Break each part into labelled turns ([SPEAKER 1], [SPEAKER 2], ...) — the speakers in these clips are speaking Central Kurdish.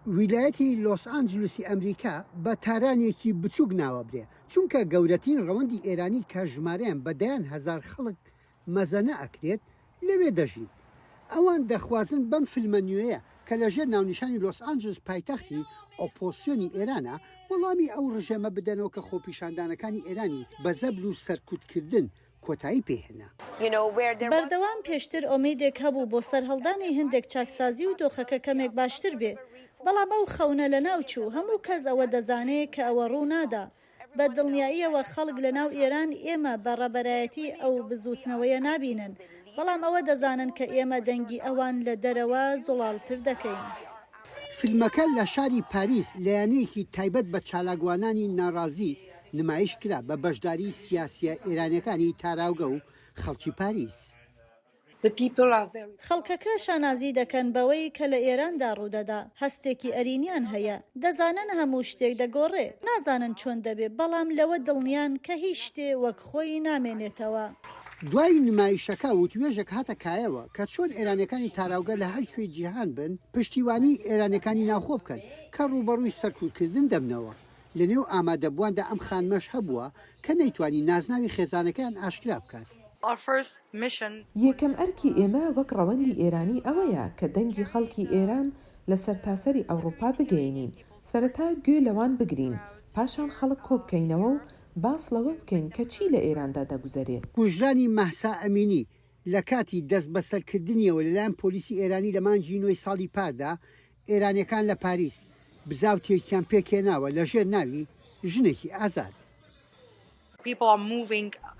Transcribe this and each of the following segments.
[SPEAKER 1] ویلایەتی لۆس ئانجلوسی ئەمریکا بە تارانێکی بچووک ناوەبرێ، چونکە گەورەترین ڕەوەندی ئێرانی کە ژمارەیان بە دەیان هەزار خەڵک مەزەنە ئەکرێت لەوێ دەژین. ئەوان دەخوازن بەم فیلمە نوێیە کە لە ژێر ناونیشانی لۆس ئانجلس پایتەختی ئۆپۆزسیۆنی ئێرانە، وەڵامی ئەو ڕژێمە بدەنەوە کە خۆپیشاندانەکانی ئێرانی بە زەبر و سەرکوتکردن کۆتایی پێهێنا.
[SPEAKER 2] بەردەوام پێشتر ئۆمیدێک هەبوو بۆ سەرهەڵدانی هەندێک چاکسازی و دۆخەکە کەمێک باشتر بێ، بەڵام ئەو خەونە لەناوچوو، هەموو کەس ئەوە دەزانێ کە ئەوە ڕوو نادا. بە دڵنیاییەوە خەڵک لە ناو ئێران ئێمە بە ڕەبەرایەتی ئەو بزووتنەوەیە نابینن، بەڵام ئەوە دەزانن کە ئێمە دەنگی ئەوان لە دەرەوە زوڵاڵتر دەکەین.
[SPEAKER 1] فیلمەکە لە شاری پاریس لە یانەیەکی تایبەت بە چالاکوانانی ناڕازی نمایش کرا بە بەشداری سیاسییە ئێرانییەکانی تاراوگە و خەڵکی پاریس.
[SPEAKER 2] خەڵکەکە شانازی دەکەن بەوەی کە لە ئێراندا ڕوودەدا، هەستێکی ئەرینیان هەیە، دەزانن هەموو شتێک دەگۆڕێ، نازانن چۆن دەبێ، بەڵام لەوە دڵنیان کە هیچ شتێ وەک خۆی نامێنێتەوە.
[SPEAKER 1] دوای نمایشەکە وتوێژێک هاتە کایەوە کە چۆن ئێرانیەکانی تاراوگە لە هەر کوێی جیهان بن پشتیوانی ئێرانیەکانی ناوخۆ بکەن کە ڕووبەڕووی سەرکوتکردن دەبنەوە. لە نێو ئامادەبوواندا ئەم خانمەش هەبووە کە نەیتوانی نازناوی خێزانەکەیان ئاشکرا بکات.
[SPEAKER 3] یەکەم ئەرکی ئێمە وەک ڕەوەندی ئێرانی ئەوەیە کە دەنگی خەڵکی ئێران لە سەرتاسەری ئەوڕوپا بگەیەنین، سەرەتا گوێ لەوان بگرین، پاشان خەڵک کۆبکەینەوە و باس لەوە بکەین کە چی لە ئێراندا دەگوزەرێت.
[SPEAKER 1] کوژرانی مەهسا ئەمینی لە کاتی دەستبەسەرکردنیەوە لەلایەن پۆلیسی ئێرانی لە مانگی نۆی ساڵی پاردا، ئێرانیەکان لە پاریس بزاوتێکیان پێکهێناوە لە ژێر ناوی ژنێکی ئازاد.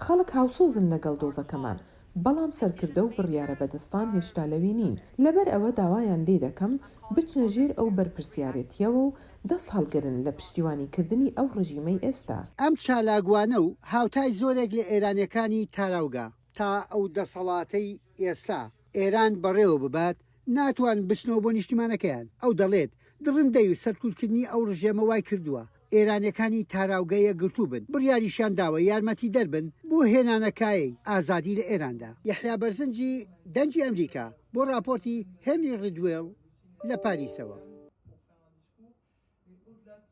[SPEAKER 3] خەڵک هاوسۆزن لەگەڵ دۆزەکەمان، بەڵام سەرکردە و بڕیارە بەدەستان هێشتا لەوێ نین، لەبەر ئەوە داوایان لێ دەکەم بچنە ژێر ئەو بەرپرسیارێتییەوە و دەست هەڵگرن لە پشتیوانی کردنی ئەو ڕژیمەی ئێستا.
[SPEAKER 1] ئەم چالاکوانە و هاوتای زۆرێک لە ئێرانیەکانی تاراوگە، تا ئەو دەسەڵاتەی ئێستا ئێران بەڕێوە ببات، ناتوانن بچنەوە بۆ نیشتیمانەکەیان. ئەو دەڵێت، دڕندەی و سەرکوتکردنی ئەو ڕژێمە وای کردووە ئێرانیەکانی تاراوگە یەکگرتوو بن، بڕیاریشیان داوە یارمەتیدەر بن بۆ هێنانەکایەی ئازادی لە ئێراندا. یەحیا بەرزنجی، دەنگی ئەمریکا، بۆ ڕاپۆرتی هێنری ڕیدوێڵ لە پاریسەوە.